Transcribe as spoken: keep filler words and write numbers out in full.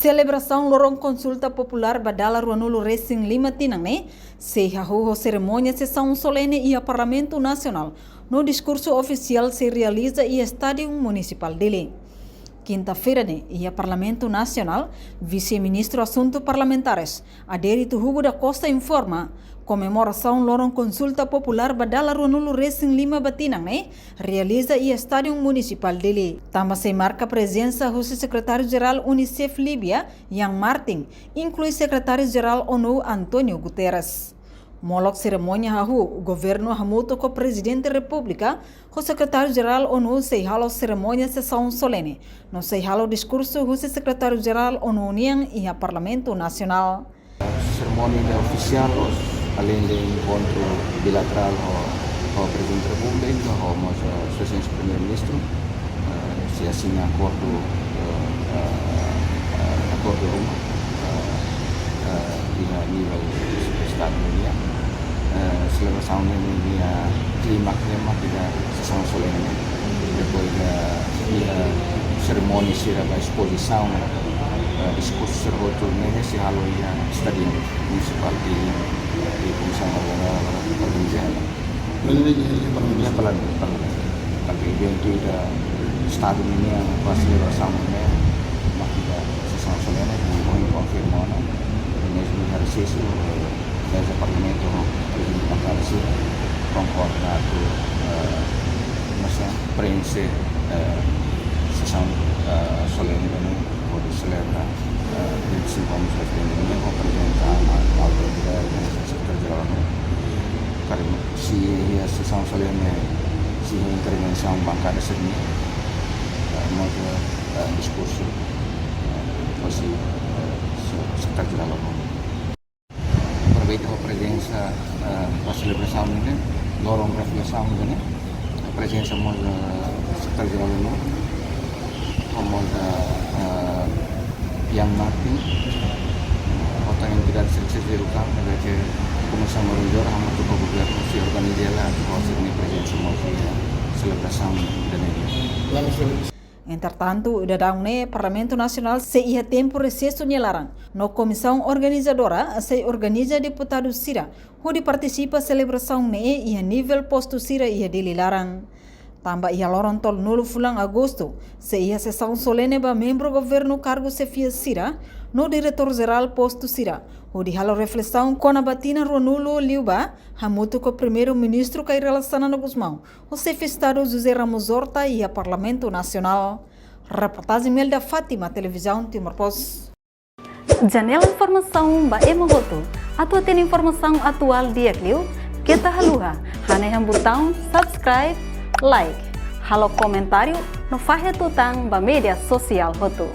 Selebrasaun loron konsulta populár ba dala ruanulu resin lima tinan ne'e sei hahú ho serimónia sesaun solene iha Parlamentu Nasionál, no diskursu ofisiál sei realiza iha Estádiu Munisipál Dili. Kinta-feira ne'e, iha Parlamentu Nasionál, Vise-Ministru Asuntu Parlamentares, Adérito Hugo da Costa informa, komemorasaun loron konsulta populár ba dala ruanulu resin lima ba tinan ne'e realiza iha Estádiu Munisipál Dili. Tanba sei marka prezensa husi Sekretáriu-Jerál UNICEF Líbia, Ian Martin, inklui Sekretáriu-Jerál ONU António Guterres. Molok serimónia hahú, governu hamutuk ho Prezidente Repúblika, ho Sekretáriu-Jerál ONU sei halo serimónia sesaun solene, no sei halo diskursu husi Sekretáriu-Jerál ONU nian iha Parlamentu Nasionál. Serimónia ida ofisiál, aleinde enkontru bilaterál ho, ho Prezidente Repúblika, ho mós, eh, Sua Exelénsia Primeiru-Ministru, eh, sei asina akordu, eh, eh, eh, akordu ruma, eh, eh, iha nivel Estadu nian. Eh, selebrasaun ne'e nia klima, klima ida sesaun solene. Depois da, iha serimónia sira ba espozisaun, eh, diskursu sira hotu ne'e sei halo iha Estádiu Munisipál Dili, eh, Komisaun Organizadora. Iha Parlamentu, Parlamentu. Tanba eventu ida Estadu nian, ba selebrasaun ne'e, mak ida sesaun solene, no ohin konfirma ona, mezmu iha resesu, eh, meza Parlamentu, Prezidente Parlamentu, konkorda atu, eh, masa preenxe, eh, sesaun, eh, solene ne'e, hodi selebra, eh, vinte e cinco anos de independência, ho prezensa autoridade, Sekretáriu-Jerál ONU. Karik se iha sesaun solene, se iha intervensaun bankada sira-nian, eh, mós, eh, diskursu, eh, husi, eh, se-, Sekretáriu-Jerál ONU. Aproveita ho prezensa, eh, ba selebrasaun ne'e, loron reflesaun ne'e, prezensa mós, eh, Sekretáriu-Jerál ONU, ho mós, eh, eh, Ian Martin, ho tan entidade sira seluk tan, ne'ebé ke Komisaun Organizadora hamutuk ho governu sei organiza hela atu halo sira-nia prezensa mós iha selebrasaun ida-ne'e. Entretantu, daudaun ne'e Parlamentu Nasionál sei iha tempu resesu nia laran, no Komisaun Organizadora sei organiza deputadu sira hodi partisipa selebrasaun ne'e iha nivel postu sira iha Dili laran. Tanba iha loron tolunulu fulan Agostu, sei iha sesaun solene ba membru governu kargu xefia sira, no diretór-jerál postu sira, hodi halo reflesaun kona-ba tinan ruanulu liubá, hamutuk ho Primeiru-Ministru Kay Rala Xanana Gusmão, ho Xefe Estadu José Ramos Horta iha Parlamentu Nasionál. Reportajen Melda Fátima, Televizaun Timor Post. Janela informasaun ba ema hotu. Atu hatene informasaun atuál di'ak liu, keta haluha hanehan butaun subscribe, like, halo komentáriu no fahe tutan ba média sosiál hotu.